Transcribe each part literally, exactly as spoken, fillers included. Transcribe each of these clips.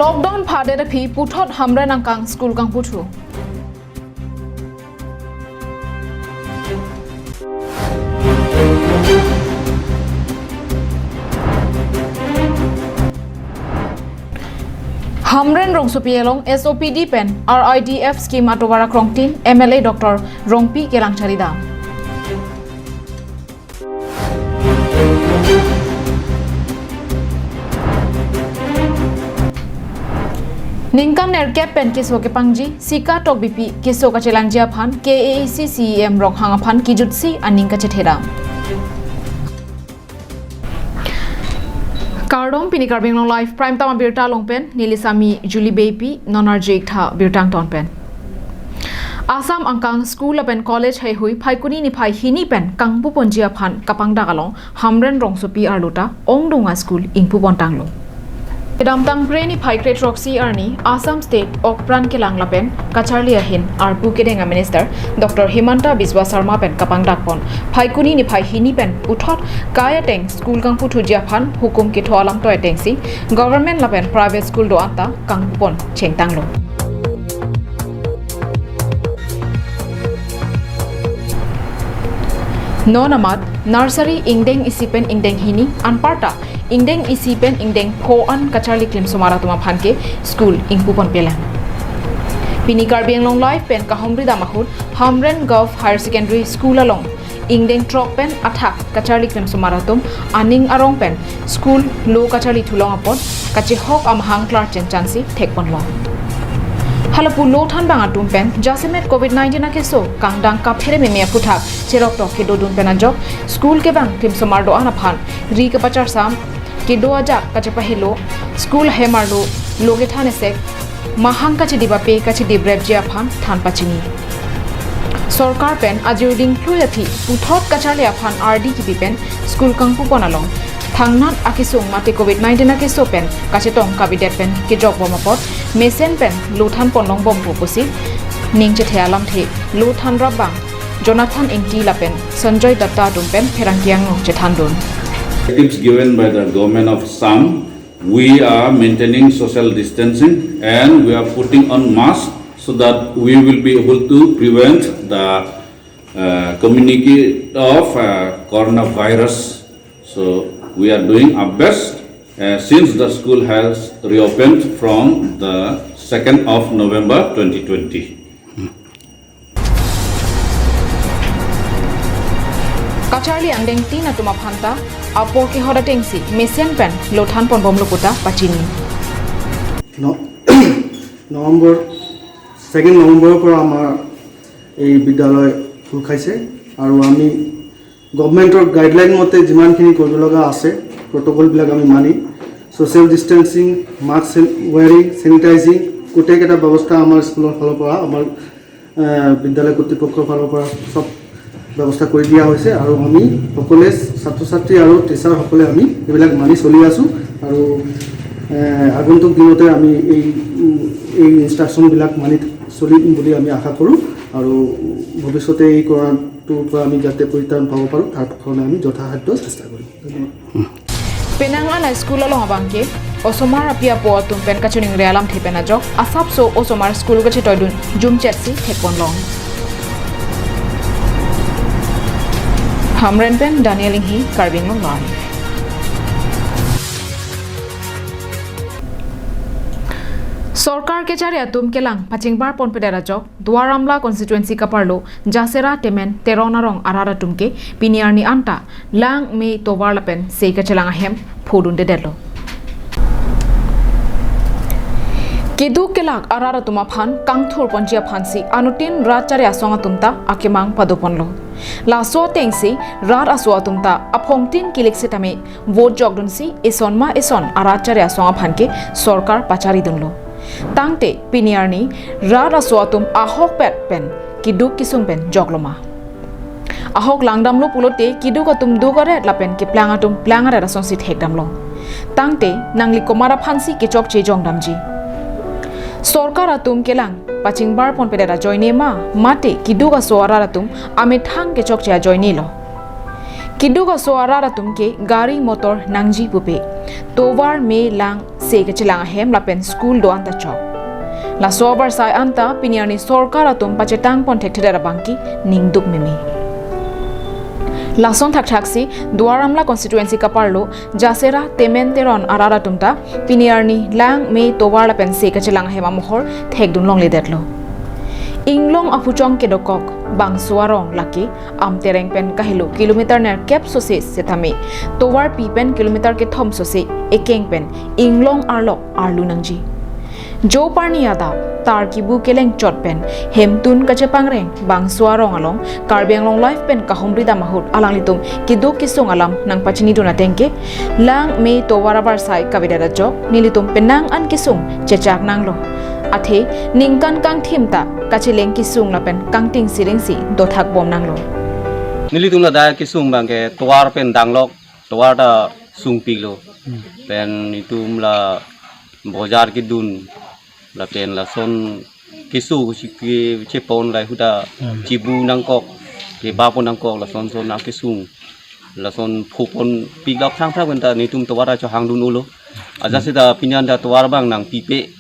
Lockdown phadet aphi puthot Hamren angkang school kangputhu. Hamren rongsopi along S O P D pen R I D F scheme atovar akrongtin M L A Doctor Rongpi kelang charidam. Ningkan nerkep pen keso kepangji, Sika Tokbipi keso kachelangji aphan K A A C C E M Ronghang aphan kijutsi aning kachethedam. Kardom, pini Karbi Anglong Live Prime Time abirta along pen neli sami Julie Beypi, non arju-ik tha birta angton pen. Assam angkang school lapen college heihui Phaikuni niphai hini pen kangpuponji aphan kapangdak along Hamren rongsopi arlo ta ongdung a-school ingpupontanglo. Kedamtang Phre niphai kre throksi arni Assam State Okpran kelang lapen kacharli ahin arpu kedeng a-Minister Doctor Himanta Biswa Sarma pen kapangdakpon Phaikuni niphai hini pen puthot kai ateng school kangputhuji aphan hukum ketho alam toi atengsi government lapen private school do-an ta kangpupon chengtanglo. Non amat nursery ingdeng isi pen ingdeng hini, anparta ingdeng isi pen ingdeng pho an kacharli klimsomar atum aphan ke school ingpuponpelang. Pini Karbi Anglong Live pen kahumridam ahut Hamren Govt Higher Secondary School along ingdeng throk pen athak kacharli klimsomar atum aning arong pen school lo kacharli thulong apot kachehok amahang klar chenchansi thekponlong. Halapu lo thanbang atum pen jasemet covid nineteen akeso kangdang kaphere meme aphuthak cheroktok kedodun pen ajok school kevang klimsomar do-an aphan ri kapacharsam kedo ajak kachepahelo, school hem arlo lo kethan esek mahang kachedip ape kachedip repji aphan than pachini. Sorkar pen ajir dingklui athi puthot kacharli aphan ardi kipi pen school kangpupon along thangnat akesung mate covid nineteen akeso pen kachetong kabidet pen kejokbom apot mesen pen lo thanponlongbompo pusi ning chethe alamthe lo thanrapbang Jonathan Ingti lapen Sanjoy Datta atum pen pherangke angno chethandun. Directives given by the government of Assam, we are maintaining social distancing and we are putting on masks so that we will be able to prevent the, uh, communicate of, uh, coronavirus. So we are doing our best, uh, since the school has reopened from the second of November twenty twenty. Kacharli angdeng tin atum aphan ta apor kehot atengsi mesen pen lo thanponbomlo puta pachini. ন-, নৱেম্বৰ, ছেকেণ্ড নৱেম্বৰৰ পৰা আমাৰ এই বিদ্যালয় খোল খাইছে আৰু আমি গভৰ্ণমেণ্টৰ গাইডলাইন মতে যিমানখিনি কৰিব লগা আছে, প্ৰট'কলবিলাক আমি মানি, social distancing, mask wearing, sanitising, গোটেইকেইটা ব্যৱস্থা আমাৰ স্কুলৰ ফালৰ পৰা, আমাৰ, এ, বিদ্যালয় কৰ্তৃপক্ষৰ ফালৰ পৰা চব ব্যৱস্থা কৰি দিয়া হৈছে আৰু আমি সকলোৱে, ছাত্ৰ-ছাত্ৰী আৰু টিচাৰসকলে আমি এইবিলাক মানি চলি আছোঁ আৰু, এ, আগন্তুক দিনতে আমি এই, উম, এই ইনষ্ট্ৰাকশ্যনবিলাক মানি চলিম বুলি আমি আশা কৰোঁ আৰু ভৱিষ্যতে এই কৰোণাটোৰ পৰা আমি যাতে পৰিত্ৰাণ পাব পাৰোঁ, তাৰ কাৰণে আমি যথাসাধ্য চেষ্টা কৰিম। ধন্যবাদ। Penang an a-school along abangke osomar api apo atum pen kachiningri alamthe pen ajok asapso osomar school kachetoidun jumchetsi thekponlong. Hamren pen Daniel Inghi, Karbi Anglong Live. Sorkar kechari atum kelang pachingbarponpedet ajok Duar Amla constituency kaparlo Jasera Temen Teron arong arat atum ke pini arni anta lang me tovar lapen sei kachelang ahem phodundedetlo. Keduk kelak arat atum aphan kangthurponji aphansi anuttin rat chari asong atum ta akemang padoponlo. Laso atengsi rat aso atum ta aphongtin kilik setame vote jokdunsi eson ma eson arat chari asong aphan ke sorkar pacharidunlo. Tangte pini arni rat aso atum ahokpet pen keduk kesung pen jokloma. Ahok langdamlo pulote keduk atum duk aret lapen keplang atum plang aret asonsi thekdamlo. Tangte nangli komat aphansi kechokche jongdamji. Sorkar atum kelang pachingbarponpedet ajoine ma mate keduk aso arat atum amethang kechokche ajoinelo. Keduk aso arat atum ke gari motor nangji pupe. Tovar me lang se kachelang ahem lapen school do-an ta chok. Laso avarsai anta pini arni sorkar atum pachetang pon thekthedet abangke ningduk meme. Lason thakthaksi Duar Amla constituency kaparlo Jasera Temen Teron arat atum ta pini arni lang me tovar lapen se kachelang ahem amohor thekdun longledetlo. Inglong aphuchong kedokok bangso arong lake Amtereng pen kahelo kilometer nerkep sose setame tovarpi pen kilometer kethom sose ekeng pen inglong arlok arlu nangji. Jo parni adap tar kibu kelengchot pen hemtun kachepangreng bangso arong along Karbi Anglong Live pen kahumri dam ahut alanglitum keduk kesung alam nangpachinidun ateng ke lang me tovar avarsai kavedet ajok nelitum penang an kesung chechak nanglo. Athe ningkan kangthim ta kacheleng kesung lapen kangting siring si dothak bom nanglo. Nelitum ladak kesung abangke tovar pen danglok, tovar ta sungpiklo. Pen itum la bojar kedun lapen lason keso si kechepon lahai ahut ta Hmm. chibu nangkok, keba pon nangkok, lason son nangkesung. Lason phu ponpik lok thangthang pen ta nelitum tovar ta chohangdun-olo. Ajat seta pini an ta tovar abang nangpipe.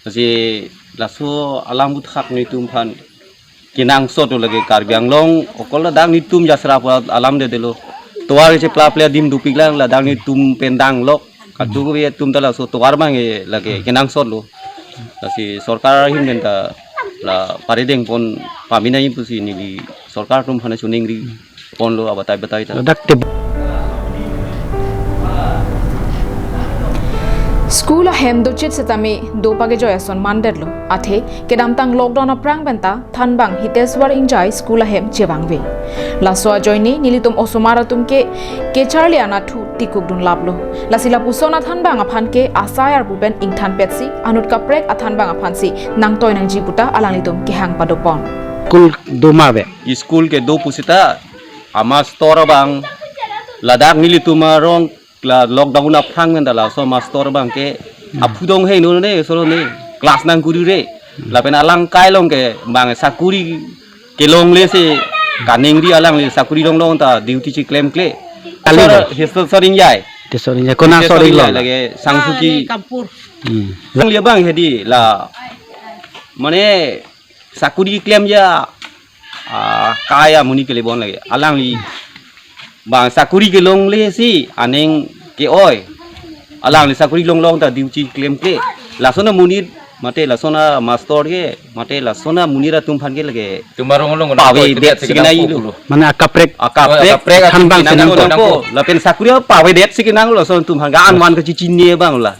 Lasi laso alam buthak nelitum aphan kenangsot do lake Karbi Anglong, okol ladak nelitum Jasera pu alamdedetlo. Tovar cheplaple adim dopiklang ladak nelitum pen danglok. Kadokave atum ta laso tovar abangke lake kenangsotlo. Lasi sorkar ahin pen ta la parideng pon pame nangji pusi neli sorkar atum aphan choningri ponlo abatai batai ta. Ladak te- School ahem dochit setame do pagejoi ason mandetlo. Athe kedamtang lockdown aphrang pen ta thanbang Hiteswar Engjai school ahem chevangve. Laso ajoine nelitum osomar atum ke kecharli anathu tikukdun laplo. Lasi lapuson athanbang aphan ke asai arpu pen ingthanpetsi anut kaprek athanbang aphansi nangtoi nangji puta alanglitum kehang padopon. School do ma ave? School kedo pusita amastor abang ladak nelitum arong la lockdown aphrang pen ta laso mastor abangke aphu dong hei no ne solo ne class nangkurire lapen alang kai along ke bang sakuri kelongle si kaningri alangli sakuri longlong ta duty chiklemkle. Kali sor, ba? Histor Soringjai. Histor Soringjai. Konat Histor Soringjai Soringjai lo? Lake Sangsuki. Ah, ni Kampur. Hmm. Alangli abang hedi la mane sakuri klemji, ah, kai amonit kelebon lake. Alangli bang sakuri kelongle si aning ke-oi. Alangli sakuri longlong ta duty klemkle. Lason amonit mate lason amastor ke mate lason amonit atum aphan ke lake. Tum arong along pave det si kenanglo. Mane akaprek. Akaprek. Akaprek atum thanbang kenanglo, kenanglo. Lapen sakuri pavedet si kenanglo lason atum aphan ga-an van kachechini abang la.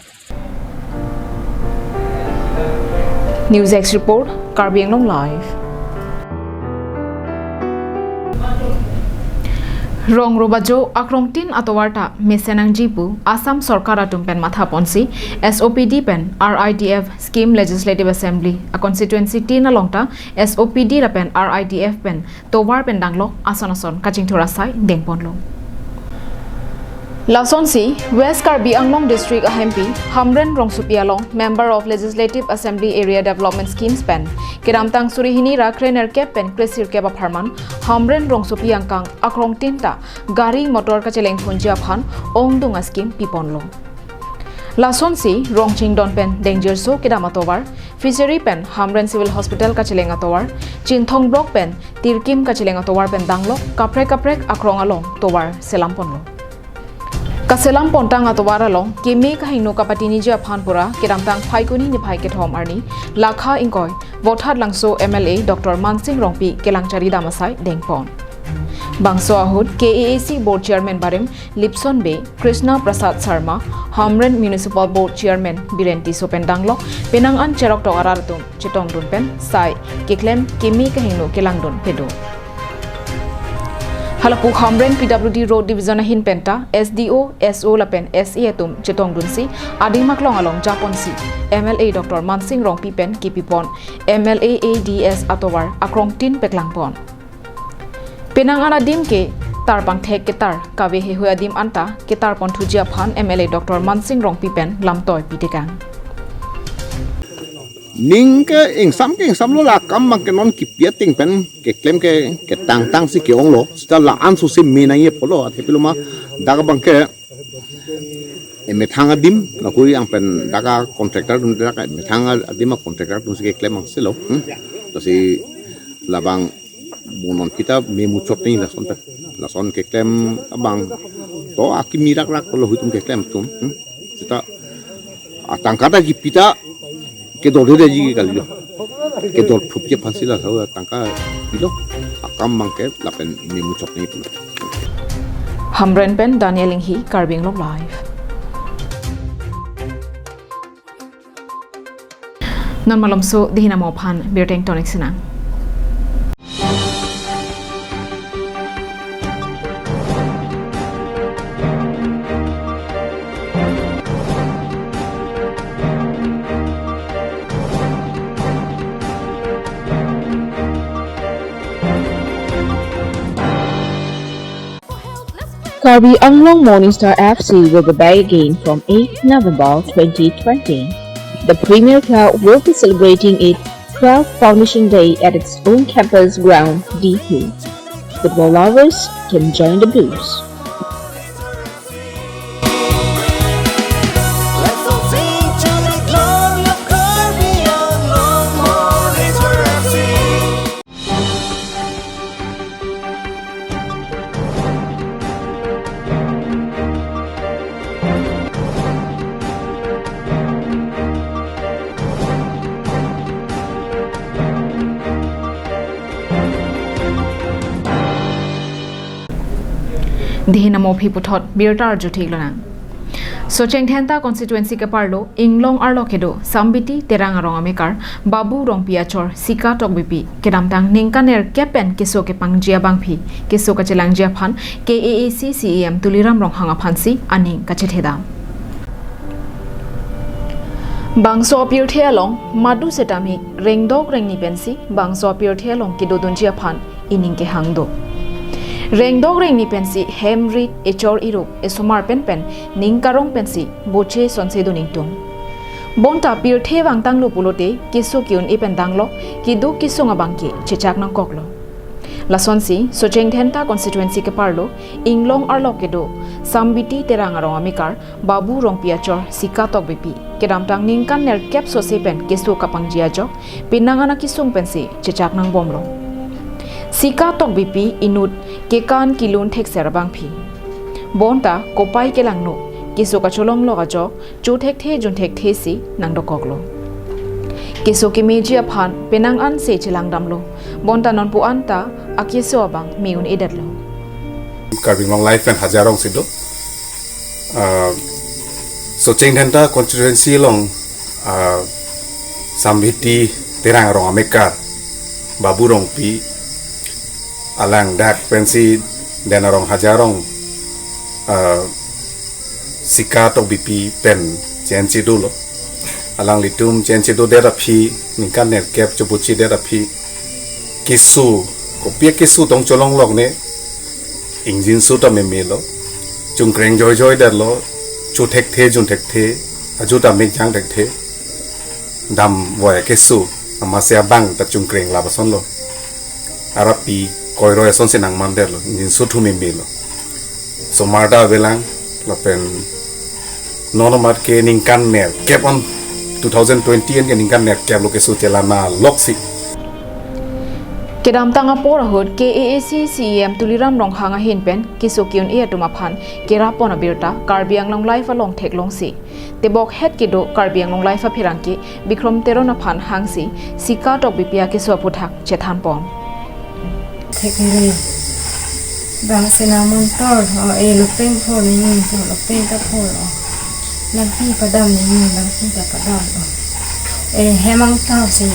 News X report, Karbi Anglong Live. Rong Robajo akrong tin atovar ta mesen nangji pu Assam sorkar atum pen matha ponsi S O P D pen R I D F scheme Legislative Assembly a constituency tin along ta S O P D lapen R I D F pen tovar pen danglok ason ason kachingthur asai dengponlo. Lasonsi West Karbi Anglong District ahempi Hamren Rongsopi along Member of Legislative Assembly Area Development Schemes pen kedamtang suri hini ra krenerkep pen kresirkep apharman Hamren Rongsopi angkang akrong tin ta gari motor kachelengphunji aphan ongdung a scheme piponlo. Lasonsi Rongchingdon pen Dengjirso kedam atovar, Fishery pen Hamren Civil Hospital kacheleng atovar, Chinthong Block pen Tirkim kacheleng atovar pen danglok kaprek kaprek akrong along tovar selamponlo. Kaselam pontang atovar along keme kahingno kapatiniji aphan pura kedamtang Phaikuni niphai kethom arni Lakha ingkoi Vothatlangso M L A Doctor Mansing Rongpi kelang charidam asai dengpon. Bangso ahut K A A C Board Chairman barim Lipson Bey, Krishna Prasad Sharma, Hamren Municipal Board Chairman Biren Tisso pen danglok penang an cheroktok arat atum chetongdun pen sai keklem keme kahingno kelangdun pedo. Halapu Hamren P W D Road Division ahin penta S D O, S O lapen S A atum chetongdunsi adim aklong along japonsi M L A Doctor Mansing Rongpi pen kipipon M L A A D S atovar akrong tin peklangpon. Penang an adim ke tar pangthek ketar kave hehui adim anta ketar ponthuji aphan M L A Doctor Mansing Rongpi pen lamtoi pitekang. Ning ke ingsam ke ingsamlo, la akam abangke non kipi ateng pen keklem ke ketangtang si ke-onglo. Seta la-an sose me nangji apotlo, athe pilo ma dak abangke emethang adim, lahui ang pen dak a contractor atum, dak emethang adim a contractor atumsi keklem angselo. Hmm? Lasi labang bonon kita memuchot nangji lason ta. Lason keklem abang to akimi rakrak lahui atum keklem atum. Hmm? Seta atangka ta kipi ta kedordeji kalilo. Kedorphupji aphansi la tangka pilo. Akam abangke lapen memuchot nangji pulo. Hamren pen Daniel Inghi, Karbi Anglong Live. Non malomso dei hin amo aphan birta ingtonik sinang. Karbi Anglong Morning Star F C will be back again from eighth November twenty twenty. The Premier Club will be celebrating its twelfth Foundation Day at its own campus ground, D P. Football lovers can join the Blues. Dei hin amo aphi puthot birta arju thik lonang. Socheng Dhenta constituency keparlo Inglong arlo kedo Sambiti Terang arong amekar Babu Rongpi achor Sika Tokbipi kedamtang ningkan nerkep pen keso kepangji abangpi keso kachelangji aphan K A A C C E M Tuliram Ronghang aphansi aning kachethedam. Bangso apirthe along madu setame rengdok rengni pensi bangso apirthe along kedodunji aphan ining kehang do. Rengdok rengni pensi hem rit echor iruk esomar pen pen ning karong pensi boche sonse dun ingtung. Bonta pirthe vangtanglo pulote keso ke-un-e pen danglok keduk kesung abangke chechak nangkoklo. Lasonsi Socheng Dhenta constituency keparlo Inglong arlo kedo Sambiti Terang arong amekar Babu Rongpi achor Sika Tokbipi kedamtang ningkan nerkep sose pen keso kapangji ajok penang an akesung pensi chechak nangbomlo. Sika Tokbipi inut kekan kelun thekser abangpi. Bonta kopai kelangno keso kacholonglok ajok cho thekthe jun thekthe si nangdokoklo. Keso kemeji aphan penang ansi chelangdamlo. Bonta nonpu anta akeso abang me-un-edetlo. Karbi Anglong Live pen hajar rong si do. Ah, Socheng Dhenta constituency along, ah, Sambiti Terang arong amekar Babu Rongpi alang dak pensi den arong hajar rong, ah, Sika Tokbipi pen chensi dolo. Alanglitum chensi dodet aphi ningkan nerkep chobuchidet aphi keso, kopi akeso tong cholonglok ne, ingjinso ta memelo, chungkreng joijoi detlo, cho thekthe jun thekthe, aju ta mekjang thekthe, damvoi akeso, amatsi abang ta chungkreng labasonlo. Arapi koiroi asonsi nangmandetlo, ingjinso thu memelo. Somar ta avelang, lapen non amat ke ningkan nerkep an, two thousand twenty an ke ningkan nerkep lo keso chelana loksi. Kedamtang apor ahut K A A C C E M Tuliram Ronghang ahin pen keso ke-un-e atum aphan kerap pon abirta Karbi Anglong Live along theklongsi tebok het kedo Karbi Anglong Live apherangke Bikrom Teron aphan hangsi Sika Tokbipi akeso aphuthak chethan pon. Thekre. Bang sina montor, o, e, lopeng pho ni, lopeng ta pho, o. Lampi padam ni, lampi ta padam, o. E, hem angtap si,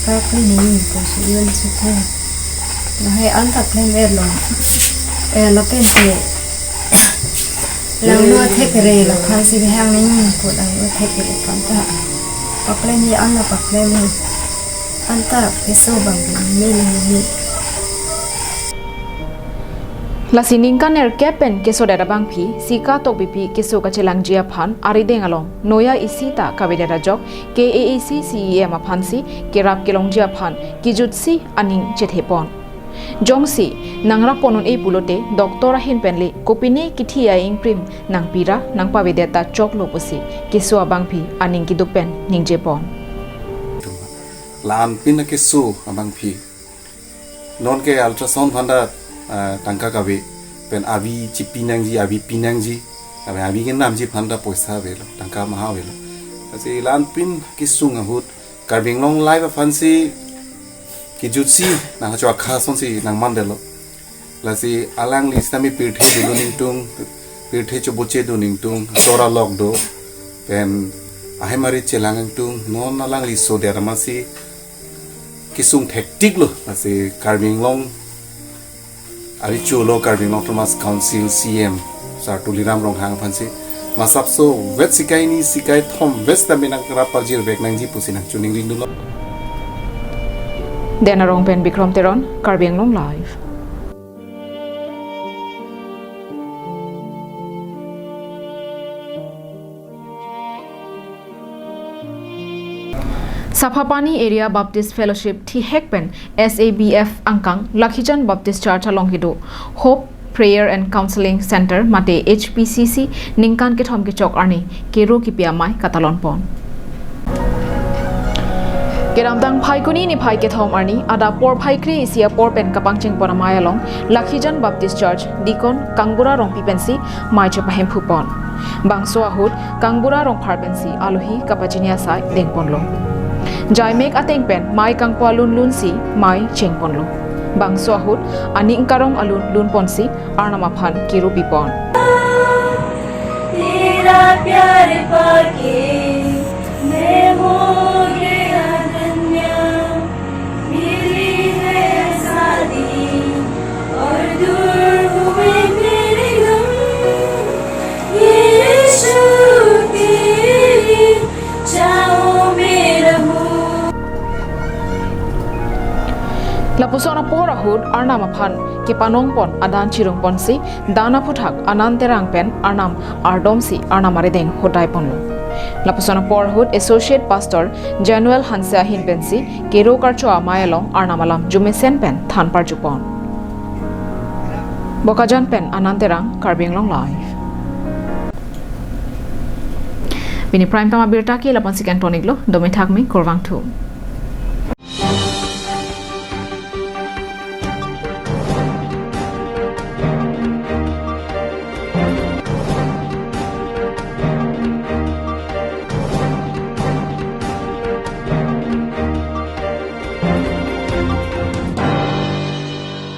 karkli ni, ko si yun si pho. Lahai anta klem-etlo. E, lapen si, langno thekre, laphan si bihang ni, ko langno thekre panta. Paklem ni, anta paklem ni. Anta keso abang mini mini. Lasi ningkan nerkep pen kesodet abangpi, Sika Tokbipi keso kachelangji aphan arideng along noya isi ta kavedet ajok K A A C C E M aphansi kerap kelongji aphan kejutsi aning chethe pon. Jongsi nangrap pon un-e pulote doctor ahin pen le kopine kithi a-ingprim nangpira nangpavedet ta choklo pusi keso abangphi aning keduk pen ningje pon. La-anpin akeso abangphi. Non ke ultrasound aphanta, ah, tangka kave. Pen avi chipi nangji, avi pi nangji. Avi, avi kenamji aphanta poisa avelo, tangka maha avelo. Lasi la-anpin kesung ahut Karbi Anglong Live aphansi kejutsi nangcho akha asonsi nangmandetlo. Lasi alangli sitame pirthe dolo ningtung, pirthe choboche do ningtung, tora lok do. Pen ahem ari chelang ningtung, non alangli sodet amatsi kesung thektiklo. Lasi Karbi Anglong ari cholo Karbi Anglong Autonomous Council C M Sir Tuliram Ronghang aphansi masapso vet sikai ni sikai thom vet sitame nangrap parjir vek nangji pusi nangchoningri dunlo. Den Arong pen Bikrom Teron, Karbi Anglong Live. Saphapani Area Baptist Fellowship thihek pen S A B F angkang Lakhijan Baptist Church along kedo Hope Prayer and Counseling Center mate H P C C ningkan kethom kechok arni kero kipi amei katalon pon. Kedamtang Phaikuni niphai kethom arni adap porphai kre-isi apor pen kapangcheng pon amei along Lakhijan Baptist Church Deacon Kangbura Rongpi pensi mei chepahemphu pon. Bangso ahut Kangbura Rongphar pensi alohi kapachini asai dengponlo. Jaimek ateng pen mei kangpo alun lunsi mei chengponlo. Bangso ahut aning karong alun lunponsi Arnam aphan kero pipon. तेरा प्यार पाके मैं हो गया धन्य, मिली है आजादी और दूर हुए मेरे गम। यीशु तेरी छाँव में रहूं। Lapuson apor ahut Arnam aphan kepanong pon adan chirung ponsi dan aphuthak Anand Terang pen Arnam ardomsi Arnam arideng hodai ponlo. Lapuson apor ahut Associate Pastor Januel Hanse ahin pensi kero karcho amei along Arnam alam jumesen pen than parju pon. Bokajan pen Anand Terang, Karbi Anglong Live. Pini Prime Time abirta ke lapu-ansi kangton-iklo, dome thakme, kurvangthu.